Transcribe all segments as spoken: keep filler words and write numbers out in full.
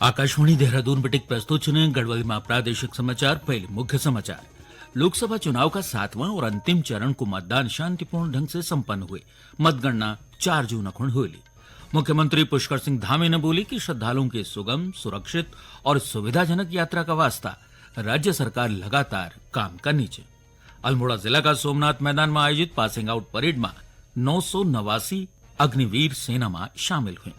आकाशवाणी देहरादून बटिक प्रस्तुत छन गढ़वाली मा प्रादेशिक समाचार। पहले मुख्य समाचार। लोकसभा चुनाव का सातवां और अंतिम चरण को मतदान शांतिपूर्ण ढंग से संपन्न हुए। मतगणना चार जून खुण होली। मुख्यमंत्री पुष्कर सिंह धामी ने बोली कि श्रद्धालुओं के सुगम, सुरक्षित और सुविधाजनक यात्रा का वास्ता राज्य सरकार लगातार काम करनी च। अल्मोड़ा जिला का सोमनाथ मैदान में आयोजित पासिंग आउट परेड में नौ सौ नवासी अग्निवीर सेना में शामिल हुए।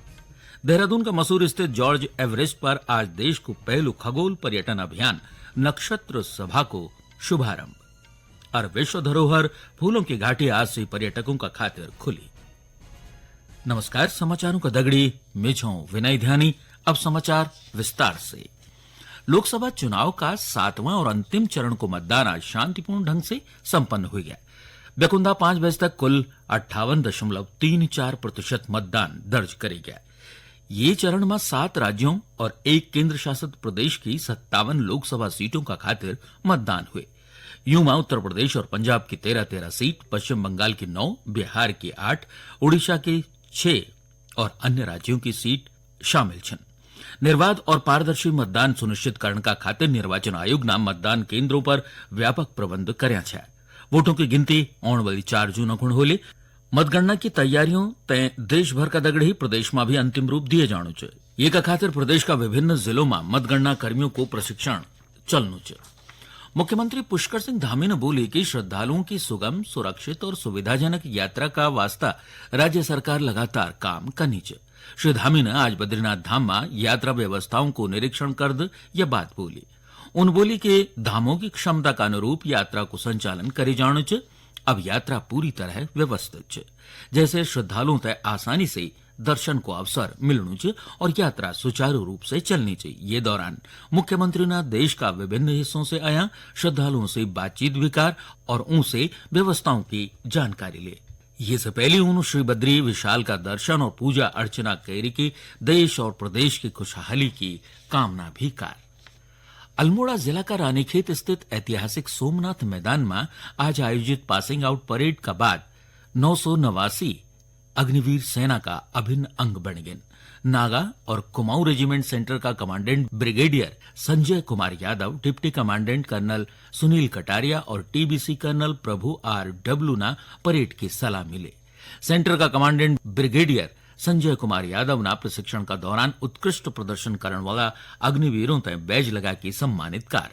देहरादून का मसूर स्थित जॉर्ज एवरेस्ट पर आज देश को पहलू खगोल पर्यटन अभियान नक्षत्र सभा को शुभारंभ। और विश्व धरोहर फूलों की घाटी आज से पर्यटकों का खातिर खुली। नमस्कार, समाचारों का दगड़ी, मैं छूं विनय ध्यानी। अब समाचार विस्तार से। लोकसभा चुनाव का सातवां और अंतिम चरण को मतदान आज शांतिपूर्ण ढंग से संपन्न हो गया। बेकुंदा पाँच बजे तक कुल अट्ठावन दशमलव तीन चार प्रतिशत मतदान दर्ज करे गया। ये चरण में सात राज्यों और एक केंद्र शासित प्रदेश की सत्तावन लोकसभा सीटों का खातिर मतदान हुए। यूं में उत्तर प्रदेश और पंजाब की तेरह तेरह सीट, पश्चिम बंगाल की नौ, बिहार की आठ, उड़ीसा की छह और अन्य राज्यों की सीट शामिल छन। निर्बाध और पारदर्शी मतदान सुनिश्चित करण का खातिर निर्वाचन आयोग ना मतदान केंद्रों पर व्यापक प्रबंध कर्या छै। वोटों की गिनती आने वाली चार जून खुण होली। मतगणना की तैयारियों तय देश भर का दगड़ ही प्रदेश में भी अंतिम रूप दिए जाणु च। ये का खातिर प्रदेश का विभिन्न जिलों में मतगणना कर्मियों को प्रशिक्षण चलनु च। मुख्यमंत्री पुष्कर सिंह धामी ने बोली कि श्रद्धालुओं की सुगम, सुरक्षित और सुविधाजनक यात्रा का वास्ता राज्य सरकार लगातार काम करनी च। श्री धामी ने आज बद्रीनाथ धाम में यात्रा व्यवस्थाओं को निरीक्षण कर द यह बात बोली। उन बोली कि धामों की क्षमता का अनुरूप यात्रा को संचालन करे जाणु च। अब यात्रा पूरी तरह व्यवस्थित च, जैसे श्रद्धालुओं तय आसानी से दर्शन को अवसर मिलणु च और यात्रा सुचारू रूप से चलनी च। ये दौरान मुख्यमंत्री ने देश का विभिन्न हिस्सों से आया श्रद्धालुओं से बातचीत भी कर और उनसे व्यवस्थाओं की जानकारी ले। ये से पहले उन्होंने श्री बद्री विशाल का दर्शन और पूजा अर्चना कैरी की देश और प्रदेश की खुशहाली की कामना भी कर। अल्मोड़ा जिला का रानीखेत स्थित ऐतिहासिक सोमनाथ मैदान में आज आयोजित पासिंग आउट परेड का बाद नौ सौ नवासी अग्निवीर सेना का अभिन्न अंग बन गए। नागा और कुमाऊं रेजिमेंट सेंटर का commandant brigadier Sanjay Kumar Yadav, deputy commandant colonel Sunil Kataria और TBC colonel Prabhu R W ना परेड की सलामी ले। सेंटर का कमांडेंट ब्रिगेडियर संजय कुमार यादव ना प्रशिक्षण का दौरान उत्कृष्ट प्रदर्शन करण वाला अग्निवीरों तय बैज लगा के सम्मानित कर।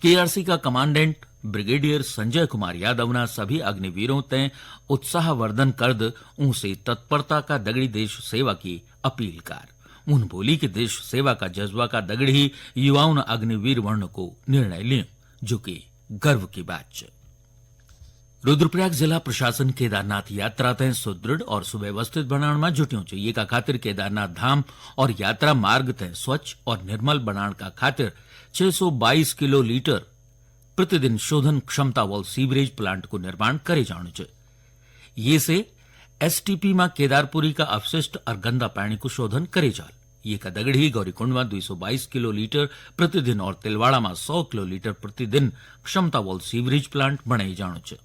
केआरसी का कमांडेंट ब्रिगेडियर संजय कुमार यादव ना सभी अग्निवीरों तय उत्साहवर्धन कर द उनसे तत्परता का दगड़ी देश सेवा की अपील कर। उन बोली कि देश सेवा का जज्बा का दगड़ी ही युवाओं ने अग्निवीर वर्ण को निर्णय लियो, जो कि गर्व की बात च। रुद्रप्रयाग जिला प्रशासन केदारनाथ यात्रा तय सुदृढ़ और सुव्यवस्थित बनाण में जुट्यों च। ये का खातिर केदारनाथ धाम और यात्रा मार्ग तय स्वच्छ और निर्मल बनाण का खातिर छह सौ बाईस किलो लीटर प्रतिदिन शोधन क्षमता वाल सीवरेज प्लांट को निर्माण करे जाणु च। ये से एसटीपी में केदारपुरी का अपशिष्ट और गंदा पानी को शोधन करे जाल। ये का दगड़ी गौरीकुंड में दो सौ बाईस किलो लीटर प्रतिदिन और तिलवाड़ा में सौ किलो लीटर प्रतिदिन क्षमता वाल सीवरेज प्लांट बनाई जाणु च।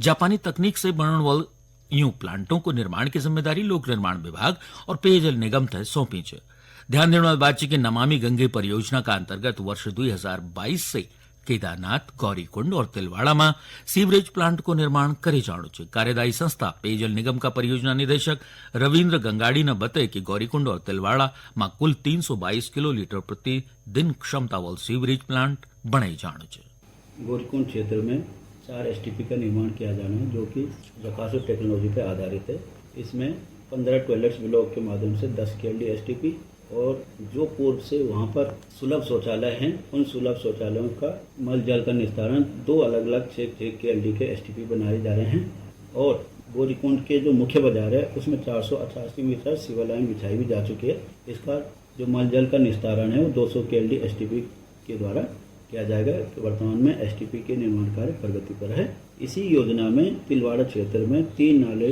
जापानी तकनीक से बनने वाल यूं प्लांटों को निर्माण की जिम्मेदारी लोक निर्माण विभाग और पेयजल निगम तय सौंपी च। ध्यान देने वाली बात च कि नमामि गंगे परियोजना का अंतर्गत वर्ष दो हज़ार बाईस से केदारनाथ, गौरीकुंड और तिलवाड़ा में सीवरेज प्लांट को निर्माण करे जाणु च। कार्यदायी संस्था पेयजल निगम का परियोजना निदेशक रविंद्र गंगाड़ी ने बताया कि गौरीकुंड और तिलवाड़ा में कुल तीन सौ बाईस किलो लीटर प्रतिदिन क्षमता वाल सीवरेज प्लांट बनाई जाणु च। गौरीकुंड क्षेत्र में चार एसटीपी का निर्माण किया जाना है, जो कि जकासो टेक्नोलॉजी पर आधारित है। इसमें पन्द्रह टॉयलेट्स ब्लॉक के माध्यम से दस केएलडी एसटीपी और जो पूर्व से वहाँ पर सुलभ शौचालय हैं, उन सुलभ शौचालयों का मल जल का निस्तारण दो अलग-अलग छः छः केएलडी के एसटीपी बनाए जा रहे हैं। और बोरीकुंड के जो मुख्य बाजार है, उसमें चार सौ अठासी मीटर सीवर लाइन बिछाई भी जा चुकी है। इसका जो मल जल का निस्तारण है, वो दो सौ केएलडी एसटीपी के द्वारा किया जाएगा। वर्तमान में एसटीपी के निर्माण कार्य प्रगति पर है। इसी योजना में तिलवाड़ा क्षेत्र में तीन नाले,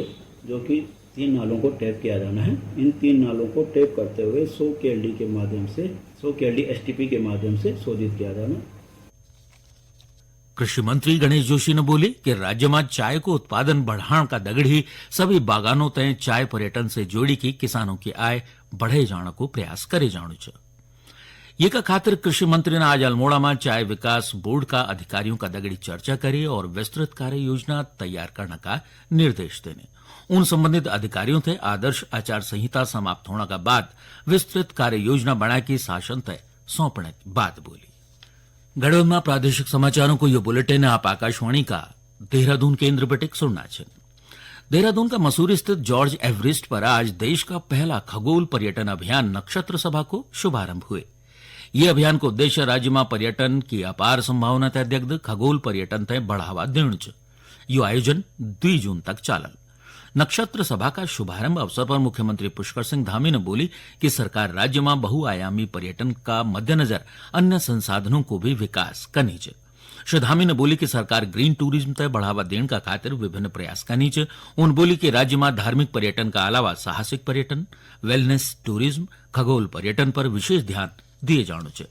जो कि तीन नालों को टैप किया जाना है, इन तीन नालों को टैप करते हुए सौ केएलडी के माध्यम से, सौ केएलडी एसटीपी के माध्यम से शोधित किया जाना। कृषि मंत्री गणेश जोशी ने बोली कि राज्य में चाय को उत्पादन बढ़ाण का दगड़ी सभी बागानों तय चाय पर्यटन से जोड़ी की किसानों की आय बढ़ाए जाने को प्रयास करे जाणु च। येका खातिर कृषि मंत्री ने आज अल्मोड़ा में चाय विकास बोर्ड का अधिकारियों का दगड़ी चर्चा करी और विस्तृत कार्य योजना तैयार करने का निर्देश देने। उन संबंधित अधिकारियों थे आदर्श आचार संहिता समाप्त होने का बाद विस्तृत कार्य योजना बना के शासन तय सौंपने की बात बोली। गढ़वाल में प्रादेशिक समाचारों को यो बुलेटिन आप आकाशवाणी का देहरादून केंद्र पर टिक सुनना छिन। देहरादून का मसूरी स्थित जॉर्ज एवरेस्ट पर आज देश का पहला खगोल पर्यटन अभियान नक्षत्र सभा को शुभारंभ हुए। ये अभियान को उद्देश्य राज्य में पर्यटन की अपार संभावना तय देखद खगोल पर्यटन तय बढ़ावा देण च। यो आयोजन दुई जून तक चालल। नक्षत्र सभा का शुभारंभ अवसर पर मुख्यमंत्री पुष्कर सिंह धामी ने बोली कि सरकार राज्य में बहुआयामी पर्यटन का मद्देनजर अन्य संसाधनों को भी विकास करनी च। श्री धामी ने बोली कि सरकार ग्रीन टूरिज्म तय बढ़ावा देण का खातिर विभिन्न प्रयास करनी च। उन बोली कि राज्य में धार्मिक पर्यटन का अलावा साहसिक पर्यटन, वेलनेस टूरिज्म, खगोल पर्यटन पर विशेष ध्यान दिए जाणु च।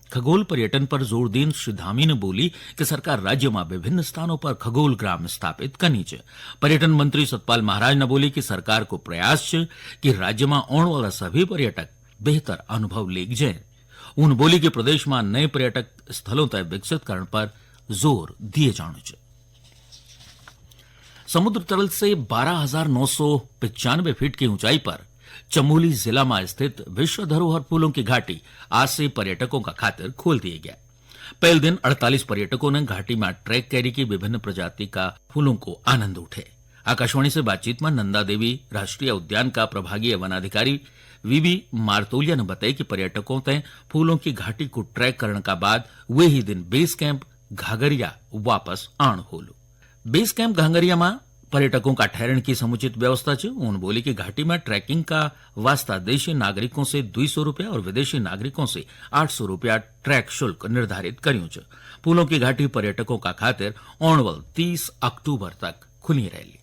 खगोल पर्यटन पर जोर देन श्री धामी ने बोली कि सरकार राज्य में विभिन्न स्थानों पर खगोल ग्राम स्थापित करनी च। पर्यटन मंत्री सतपाल महाराज ने बोली कि सरकार को प्रयास च कि राज्य में आने वाला सभी पर्यटक बेहतर अनुभव लेक जाएं। उन बोली कि प्रदेश में नए पर्यटक स्थलों तय विकसित करण पर जोर दिए जाणु च। समुद्र तल से बारह हजार नौ सौ पचानवे फीट की ऊंचाई पर चमोली जिला में स्थित विश्व धरोहर फूलों की घाटी आज से पर्यटकों का खातिर खोल दिए गया। पहले दिन अड़तालीस पर्यटकों ने घाटी में ट्रैक कैरी की विभिन्न प्रजाति का फूलों को आनंद उठे। आकाशवाणी से बातचीत में नंदा देवी राष्ट्रीय उद्यान का प्रभागीय वनाधिकारी वीबी मारतोलिया ने बताया कि पर्यटकों तय फूलों की घाटी को ट्रैक करण का बाद वे ही दिन बेस कैंप घाघरिया वापस आण होलु। बेस कैंप घाघरिया में पर्यटकों का ठहरण की समुचित व्यवस्था च। उन बोली कि घाटी में ट्रैकिंग का वास्ता देशी नागरिकों से दुई सौ रुपया और विदेशी नागरिकों से आठ सौ रुपया ट्रैक शुल्क निर्धारित करियों च। फूलों की घाटी पर्यटकों का खातिर ओणवल तीस अक्टूबर तक खुली रहेली।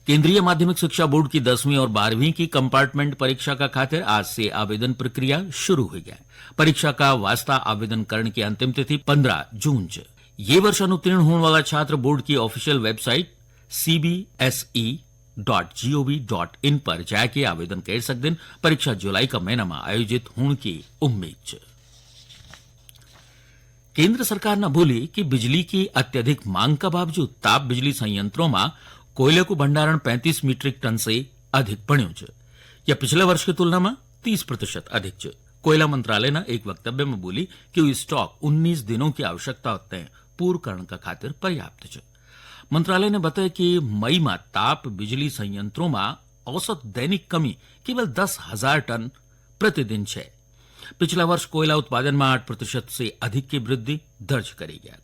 केंद्रीय माध्यमिक शिक्षा बोर्ड की दसवीं और बारहवीं की कंपार्टमेंट परीक्षा का खातिर आज से आवेदन प्रक्रिया शुरू हुई है। परीक्षा का वास्ता आवेदन करण की अंतिम तिथि पन्द्रह जून च। ये वर्ष अनुत्तीर्ण होने वाला छात्र बोर्ड की official website CBSE dot gov dot in पर जाके आवेदन कर सकते हैं। परीक्षा जुलाई का महीना में आयोजित होने की उम्मीद च। केंद्र सरकार ने बोली कि बिजली की अत्यधिक मांग का बावजूद ताप बिजली संयंत्रों में कोयले को भंडारण पैंतीस मीट्रिक टन से अधिक बण्यो च। या पिछले वर्ष की तुलना में तीस प्रतिशत अधिक च। कोयला मंत्रालय ने एक वक्तव्य में बोली कि वो स्टॉक उन्नीस दिनों की आवश्यकता तय पूर्ण करण का खातिर पर्याप्त च। मंत्रालय ने बताया कि मई में ताप बिजली संयंत्रों में औसत दैनिक कमी केवल दस हजार टन प्रतिदिन छे। पिछला वर्ष कोयला उत्पादन में आठ प्रतिशत से अधिक की वृद्धि दर्ज करी गया।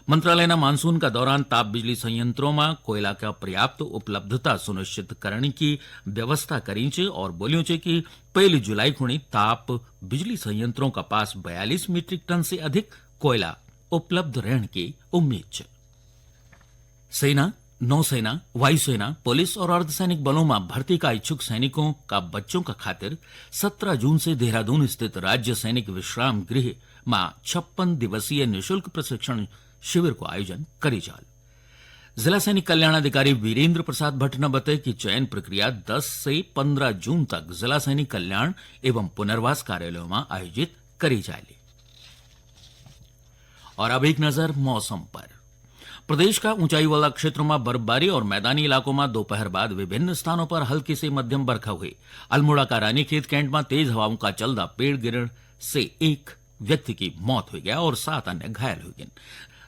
मंत्रालय ने मानसून का दौरान ताप बिजली संयंत्रों में कोयला का पर्याप्त उपलब्धता सुनिश्चित करने की व्यवस्था करी च और बोलियों च कि पहली जुलाई खुणी ताप बिजली संयंत्रों का पास बयालीस मीट्रिक टन से अधिक कोयला उपलब्ध रहने की उम्मीद च। सेना, नौसेना, वायुसेना, पुलिस और अर्धसैनिक बलों में भर्ती का इच्छुक सैनिकों का बच्चों का खातिर सत्रह जून से देहरादून स्थित राज्य सैनिक विश्राम गृह में छप्पन दिवसीय निशुल्क प्रशिक्षण शिविर को आयोजन करी जाल। जिला सैनिक कल्याण अधिकारी वीरेंद्र प्रसाद भट्ट ने बताया कि चयन प्रक्रिया दस से पन्द्रह जून तक जिला सैनिक कल्याण एवं पुनर्वास कार्यालयों में आयोजित करी जाली। और अब एक नजर मौसम पर। प्रदेश का ऊंचाई वाला क्षेत्रों में बर्फबारी और मैदानी इलाकों में दोपहर बाद विभिन्न स्थानों पर हल्की से मध्यम बरखा हुई। अल्मोड़ा का रानीखेत कैंट में तेज हवाओं का चलदा पेड़ गिरण से एक व्यक्ति की मौत हुई गया और सात अन्य घायल हुई गए।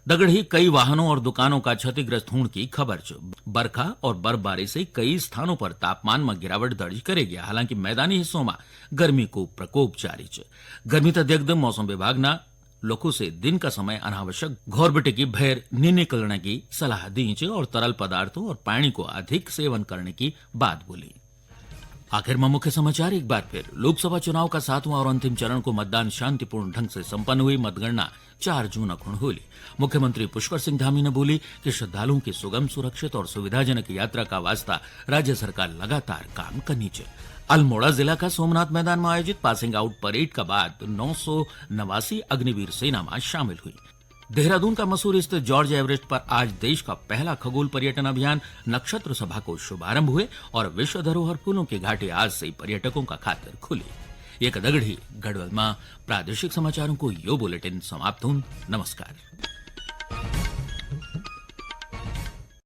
दगड़ ही कई वाहनों और दुकानों का क्षतिग्रस्त होने की खबर च। बरखा और बर्फबारी से कई स्थानों पर तापमान में गिरावट दर्ज करे गया, हालांकि मैदानी हिस्सों में गर्मी को प्रकोप जारी च। गर्मी तक देखते मौसम विभाग ना लोगों से दिन का समय अनावश्यक घोर बिटे की भैर नी निकलने की सलाह दी च और तरल पदार्थों और पानी को अधिक सेवन करने की बात बोली। आखिर में मुख्य समाचार एक बार फिर। लोकसभा चुनाव का सातवां और अंतिम चरण को मतदान शांतिपूर्ण ढंग से संपन्न हुई। मतगणना चार जून अखुण होली। मुख्यमंत्री पुष्कर सिंह धामी ने बोली कि श्रद्धालुओं की सुगम, सुरक्षित और सुविधाजनक यात्रा का वास्ता राज्य सरकार लगातार काम करनी च। अल्मोड़ा जिला का सोमनाथ मैदान में आयोजित पासिंग आउट परेड का बाद नौ सौ नवासी अग्निवीर सेना में शामिल हुई। देहरादून का मशहूर स्थित जॉर्ज एवरेस्ट पर आज देश का पहला खगोल पर्यटन अभियान नक्षत्र सभा को शुभारंभ हुए और विश्व धरोहर फूलों की घाटी आज से पर्यटकों का खातिर खुली। येका दगड़ी गढ़वाल मा प्रादेशिक समाचारों को यो बुलेटिन समाप्त हुन। नमस्कार।